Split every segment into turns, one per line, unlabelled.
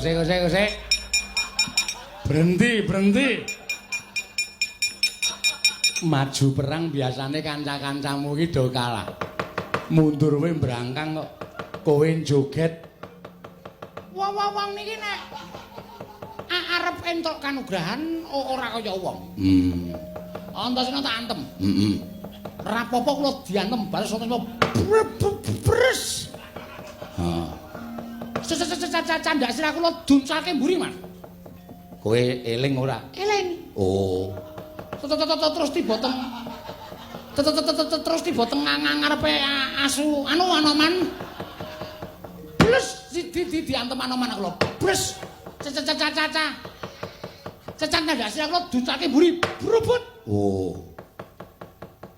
Sik sik sik. Berhenti, berhenti. Maju perang biasane kanca-kancamu iki do kalah. Mundur kowe mbrangkang kok kowe joget.
Wong-wong niki nek arep entuk kanugrahan ora kaya wong. Antasena tak antem.
Heeh.
Rapopo kula diantem bares Antasena bres.
Heeh.
Candak sirah kula duncalke mburi, Mas.
Kowe eling ora?
Eling.
Oh.
Terus tiba teng terus tiba teng ngarepe asu anu Anoman. Bles di diantem Anoman kula. Bles. Caca. Candak sirah kula duncalke mburi. Brubut.
Oh.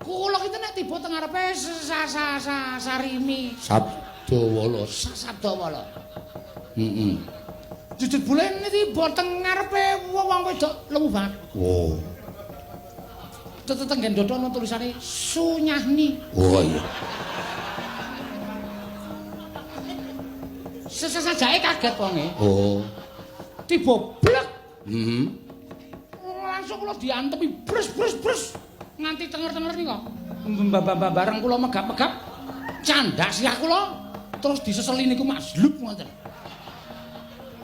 Kula ki nek tiba teng ngarepe Sarimi.
Sabdawala.
Sabdawala.
Heeh.
Jujur bulen tiba teng ngarepe wong wedok lemu banget.
Oh.
Tetep nggen dada ana tulisane Sunyahni.
Oh iya.
Sesajake kaget wonge.
Oh.
Tiba blek.
Heeh.
Langsung kula diantemi bres bres bres nganti tenger-tenger nika. Bareng kula megap-megap candak sirah kula terus diseseli niku mazlup ngoten.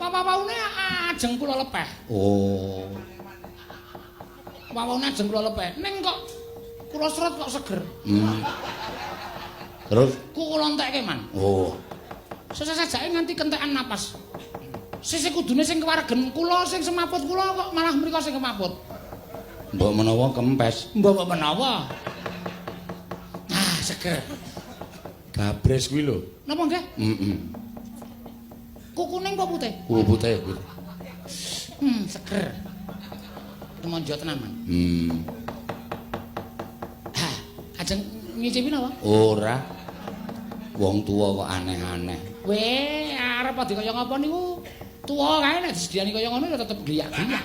Wawaune ajeng kula lepeh.
Oh.
Wawaune ajeng kula lepeh. Ning kok kula seret kok seger.
Terus
kula entekke, Man.
Oh.
Sesajake nganti kentekan napas. Sisih kudune sing kewaregen kula sing semaput kula kok malah mriko sing kemaput.
Mbok menawa kempes.
Mbok menawa. Ah, seger.
Gabres kuwi lho.
Napa nggih?
Heeh.
Kuning apa putih?
Kuku putih kuwi.
Seger. Tumonjo tenan, Man. Ah, ajeng ngicipi napa?
Ora. Wong tuwa kok aneh-aneh.
Weh, arep adi kaya ngapa niku? Tuwa kae nek disediani kaya ngono ya tetep gliyak-gliyak.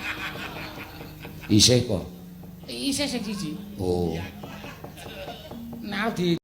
Isih kok.
Isih sing siji.
Oh.
Nek arep di